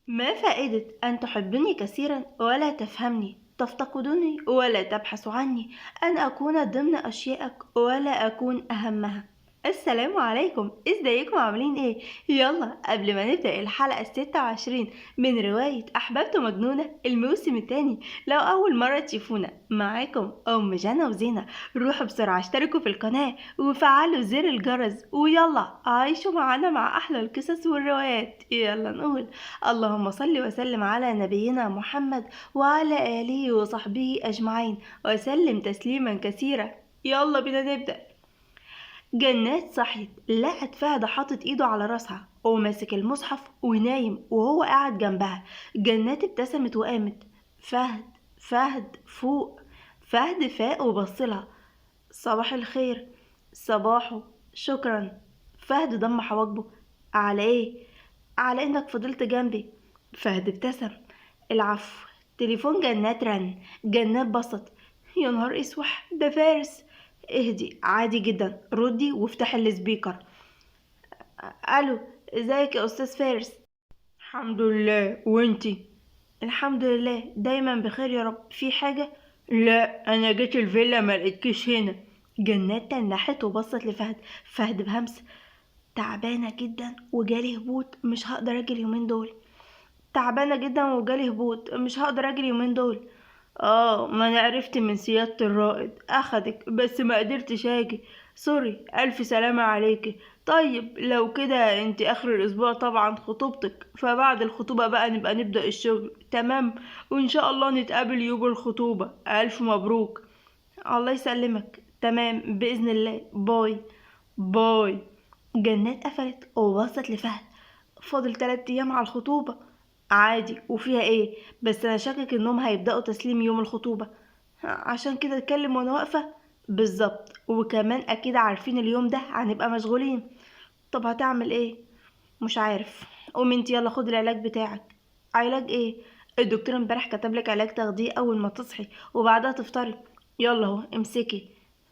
ما فائدة أن تحبني كثيرا ولا تفهمني، تفتقدني ولا تبحث عني، أن أكون ضمن أشيائك ولا أكون أهمها. السلام عليكم، ازيكم عاملين ايه؟ يلا قبل ما نبدأ الحلقة 26 من رواية أحببت مجنونة الموسم الثاني، لو أول مرة تشوفونا معاكم أم جنى وزينة، روحوا بسرعة اشتركوا في القناة وفعلوا زر الجرس، ويلا عيشوا معانا مع أحلى القصص والروايات. يلا نقول اللهم صل وسلم على نبينا محمد وعلى آله وصحبه أجمعين وسلم تسليما كثيرا. يلا بينا نبدأ. جنات صحيت لقت فهد حاطط ايده على راسها وماسك المصحف ونايم وهو قاعد جنبها. جنات ابتسمت وقامت. فهد فهد فوق. فهد فاق وبصلها. صباح الخير. صباحه. شكرا. فهد ضم حواجبه. على ايه؟ على انك فضلت جنبي. فهد ابتسم. العفو. تليفون جنات رن. جنات بصت. يا نهار اسوح، ده فارس. اهدي، عادي جدا، ردي وافتحي ال speaker. الو، ازيك يا استاذ فارس؟ الحمد لله، وانتي؟ الحمد لله دايما بخير يا رب. في حاجة؟ لا، انا جيت الفيلا ما لقيتكيش هنا. جنات تنحت وبصت لفهد. فهد بهمس، تعبانة جدا وجالي هبوط، مش هقدر اجي اليومين دول. تعبانة جدا وجالي هبوط، مش هقدر اجي اليومين دول. ما انا عرفت من سيادة الرائد اخدك، بس ما قدرتش اجي. sorry، الف سلامة عليكي. طيب لو كده انت اخر الاسبوع طبعا خطوبتك، فبعد الخطوبة بقى نبقى نبدأ الشغل، تمام؟ وان شاء الله نتقابل يوم الخطوبة. الف مبروك. الله يسلمك. تمام بإذن الله، bye. bye. جنات قفلت وبصت لفهد. فاضل 3 أيام على الخطوبة. عادي، وفيها ايه؟ بس انا شاكك انهم هيبدأوا تسليم يوم الخطوبة، عشان كده اتكلم وانا واقفة. بالظبط، وكمان اكيد عارفين اليوم ده هنبقى مشغولين. طب هتعمل ايه؟ مش عارف. قومي انت يلا خدي العلاج بتاعك. علاج ايه؟ الدكتور امبارح كتب لك علاج تاخديه اول ما تصحي وبعدها تفطري. يلا اهو امسكي.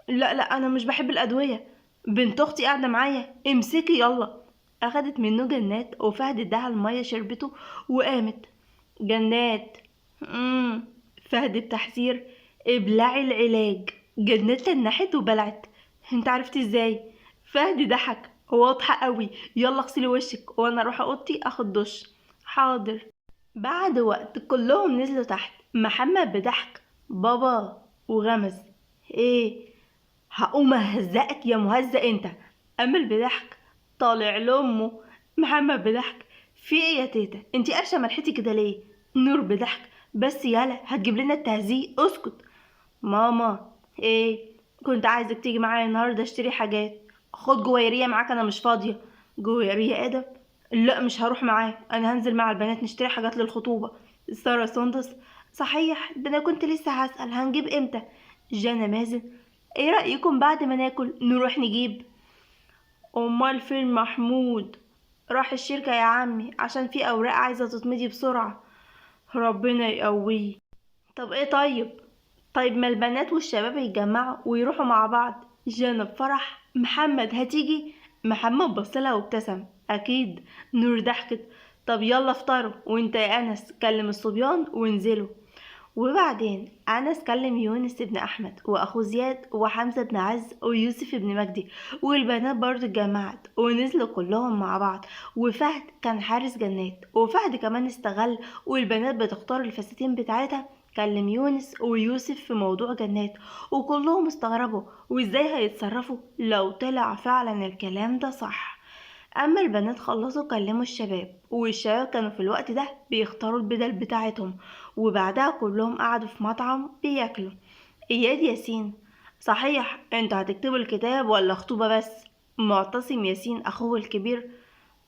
لا لا، انا مش بحب الادوية، بنت اختي قاعدة معايا. امسكي يلا. اخدت منه جنات وفهد اداها المية شربته وقامت. جنات. فهد بتحذير، ابلعي العلاج. جنات تنحت وبلعت. انت عرفت ازاي؟ فهد ضحك، واضحة قوي. يلا اغسلي وشك وانا اروح اوضتي اخد دش. حاضر. بعد وقت كلهم نزلوا تحت. محمد بضحك، بابا، وغمز. ايه؟ هقوم اهزقك يا مهزأ انت. امل بضحك، طالع لامه. محمد بضحك، في ايه يا تيتا؟ انتي قرشه ملحتي كده ليه؟ نور بضحك، بس يالا هتجيب لنا التهزيق، اسكت. ماما. ايه؟ كنت عايزك تيجي معايا النهارده اشتري حاجات. خد جويرية معاك، انا مش فاضية. جويرية ادم؟ لا مش هروح معاه، انا هنزل مع البنات نشتري حاجات للخطوبه. ساره سندس، صحيح ده انا كنت لسه هسأل هنجيب امتى. جانا مازن، ايه رأيكم بعد ما ناكل نروح نجيب؟ امال فين محمود؟ راح الشركة يا عمي عشان في اوراق عايزة تتمضي بسرعة. ربنا يقويه. طب ايه؟ طيب ما البنات والشباب يتجمعوا ويروحوا مع بعض. جانا بفرح، محمد هتيجي؟ محمد بصلها وابتسم، اكيد. نور ضحكت، طب يلا افطروا، وانت يا انس كلم الصبيان وانزلوا. وبعدين انس كلم يونس ابن احمد واخو زياد وحمزة بن عز ويوسف ابن مجدي، والبنات برضو اتجمعت ونزلوا كلهم مع بعض. وفهد كان حارس جنات، وفهد كمان استغل والبنات بتختار الفساتين بتاعتها، كلم يونس ويوسف في موضوع جنات، وكلهم استغربوا وازاي هيتصرفوا لو طلع فعلا الكلام ده صح. اما البنات خلصوا كلموا الشباب، والشباب كانوا في الوقت ده بيختاروا البدل بتاعتهم، وبعدها كلهم قعدوا في مطعم بياكلوا. اياد ياسين، صحيح انتوا هتكتبوا الكتاب ولا خطوبة بس؟ معتصم ياسين اخوه الكبير،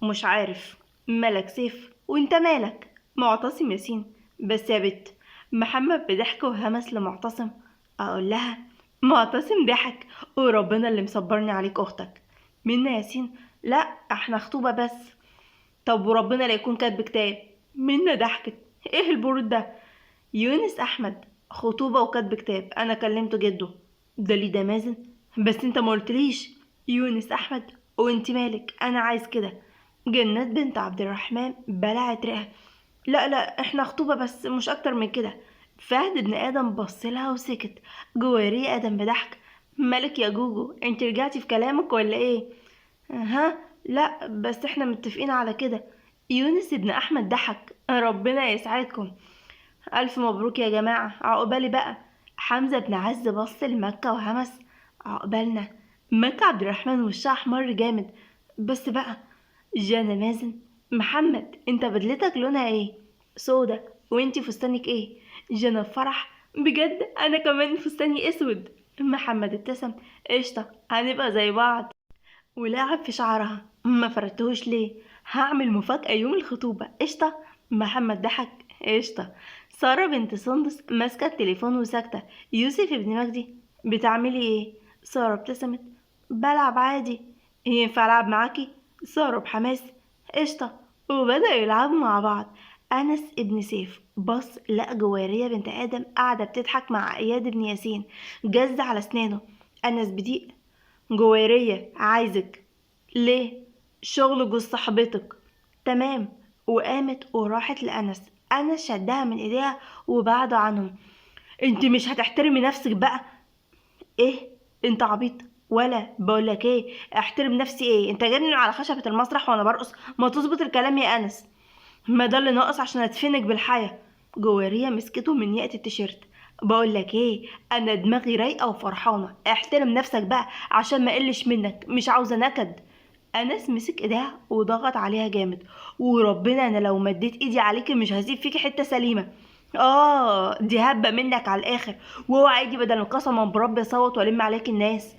مش عارف. ملك سيف، وانت مالك؟ معتصم ياسين، بس يا بت. محمد بضحك وهمس لمعتصم، اقول لها؟ معتصم ضحك، وربنا اللي مصبرني عليك اختك. منا ياسين، لا احنا خطوبة بس. طب وربنا لا يكون كاتب كتاب. منا ضحكت، ايه البرود ده؟ يونس احمد، خطوبة وكاتب كتاب، انا كلمته جده. ده ليه ده مازن؟ بس انت ما قلتليش. يونس احمد، وانت مالك؟ انا عايز كده. جنات بنت عبد الرحمن بلعت ريقها، لا لا، احنا خطوبة بس، مش اكتر من كده. فهد ابن ادم بص لها وسكت. جويرية ادم بضحك، مالك يا جوجو، انت رجعتي في كلامك ولا ايه؟ ها، لا بس احنا متفقين على كده. يونس ابن احمد ضحك، ربنا يسعدكم، الف مبروك يا جماعة، عقبالي بقى. حمزة بن عز بص لمكة وهمس، عقبالنا. مكة عبد الرحمن وشها احمر جامد. بس بقى. جانا مازن، محمد انت بدلتك لونها ايه؟ سودا. وانتي فستانك ايه؟ جانا بفرح، بجد انا كمان فستاني اسود. محمد ابتسم، قشطة هنبقى زي بعض. ولعب في شعرها، ما فردتهوش ليه؟ هعمل مفاجأة يوم الخطوبة. قشطة. محمد ضحك، قشطة. سارة بنت سندس ماسكة التليفون وساكتة. يوسف ابن مجدي، بتعملي ايه؟ سارة ابتسمت، بلعب عادي. ينفع العب معاكي؟ سارة بحماس، قشطة. وبدأوا يلعبوا مع بعض. أنس ابن سيف بص لقى جويرية بنت آدم قاعدة بتضحك مع إياد ابن ياسين، جز على أسنانه. أنس بضيق، جويرية عايزك. ليه؟ شغل جوز صاحبتك. تمام. وقامت وراحت لأنس. أنس شدها من إيديها وبعده عنهم. انت مش هتحترمي نفسك بقى؟ ايه انت عبيط ولا بقولك ايه؟ احترم نفسي ايه؟ انت جايبني على خشبة المسرح وانا برقص؟ ما تظبط الكلام يا انس. ما ده اللي ناقص عشان ادفنك بالحياة. جويرية مسكته من ياقة التيشيرت، بقولك ايه، انا دماغي رايقة وفرحانة، احترم نفسك بقى عشان ما اقلش منك، مش عاوزة نكد. انس مسك ايديها وضغط عليها جامد، وربنا انا لو مديت ايدي عليكي مش هسيب فيكي حتة سليمة. دي هبة منك على الاخر، واوعى ايدي بدل قسما بربي اصوت والم عليك الناس.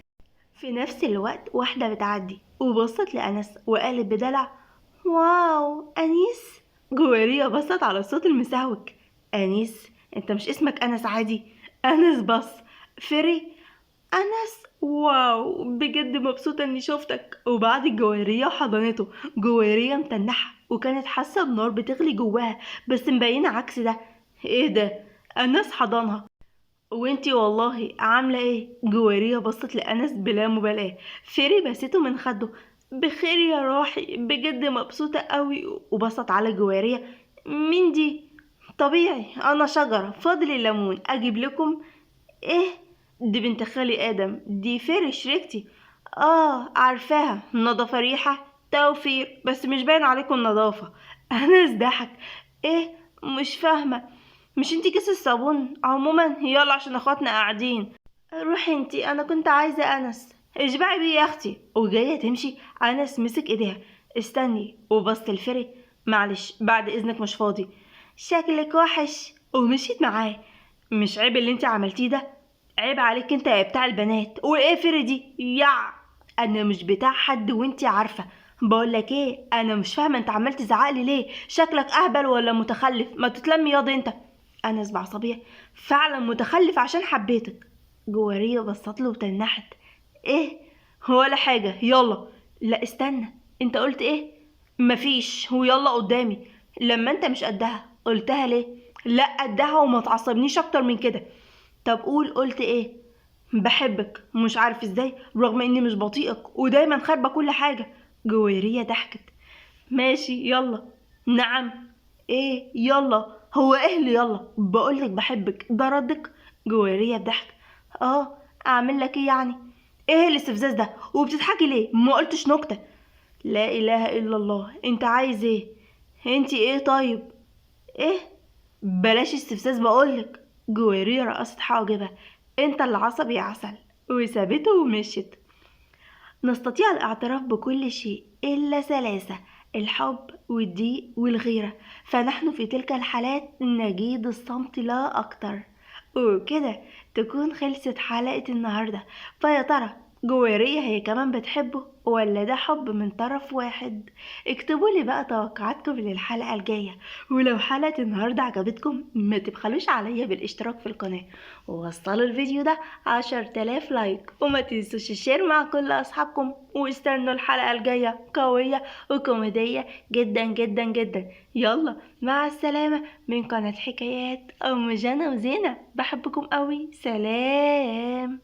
في نفس الوقت واحدة بتعدي وبصت لأنس وقالت بدلع، واو أنيس. جويرية بصت على الصوت المسهوك، أنيس انت مش اسمك أنس عادي؟ أنس بص، فري أنس، واو بجد مبسوطة اني شفتك. وبعد الجويرية حضنته. جويرية متنحة وكانت حاسة بنار بتغلي جواها بس مبينة عكس ده. ايه ده؟ أنس حضنها، وانتي والله عاملة ايه؟ جويرية بصت لأنس بلا مبالاة. فيري بسته من خده، بخير يا روحي بجد مبسوطة قوي. وبصت على جويرية، مين دي؟ طبيعي انا شجرة فاضل الليمون اجيب لكم. ايه دي؟ بنت خالي ادم، دي فيري شريكتي. عارفاها، نظافة ريحة توفير، بس مش باين عليكم النظافة. انس ضحك، ايه مش فاهمة، مش انتي كيس الصابون؟ عموما يلا عشان اخواتنا قاعدين. روحي انتي، انا كنت عايزة انس. اشبعي بيه يا اختي. وجاية تمشي، انس مسك ايديها، استني. وبصت الفري، معلش بعد اذنك مش فاضي، شكلك وحش. ومشيت معاه. مش عيب اللي انتي عملتيه ده؟ عيب عليك انت يا بتاع البنات. وايه فري دي؟ يا انا مش بتاع حد وانتي عارفة. بقولك ايه، انا مش فاهمة انت عمال تزعقلي ليه، شكلك اهبل ولا متخلف، ما تتلمي ياض انت. انس بعصبية، فعلا متخلف عشان حبيتك. جوارية بصت له وتنحت، ايه؟ ولا حاجة، يلا. لا استنى، انت قلت ايه؟ مفيش، ويلا قدامي. لما انت مش قدها قلتها ليه؟ لا قدها وما تعصبنيش اكتر من كده. طب قول قلت ايه؟ بحبك، مش عارف ازاي رغم اني مش بطيئك ودايما خاربه كل حاجه. جويرية ضحكت، ماشي يلا. نعم؟ ايه يلا؟ هو ايه اللي يلا؟ بقولك بحبك، ده ردك؟ جويرية بضحك، اعمل لك ايه يعني؟ ايه الاستفزاز ده؟ وبتضحكي ليه؟ ما قلتش نكتة. لا اله الا الله، انت عايز ايه؟ انت ايه طيب؟ ايه؟ بلاش استفزاز بقولك. جويرية رقصت حواجبها، انت اللي عصبي يا عسل. وسابته ومشيت. نستطيع الاعتراف بكل شيء إلا ثلاثة، الحب والضيق والغيرة، فنحن في تلك الحالات نجيد الصمت لا أكتر. وكده تكون خلصت حلقة النهاردة. فيا ترى جويرية هي كمان بتحبه ولا ده حب من طرف واحد؟ اكتبوا لي بقى توقعاتكم للحلقة الجاية، ولو حلقة النهاردة عجبتكم ما تبخلوش عليا بالاشتراك في القناة، ووصلوا الفيديو ده 10,000 like، وما تنسوش ال share مع كل أصحابكم، واستنوا الحلقة الجاية قوية وكوميدية جدا جدا جدا. يلا مع السلامة من قناة حكايات أم جنى وزينة، بحبكم قوي، سلام.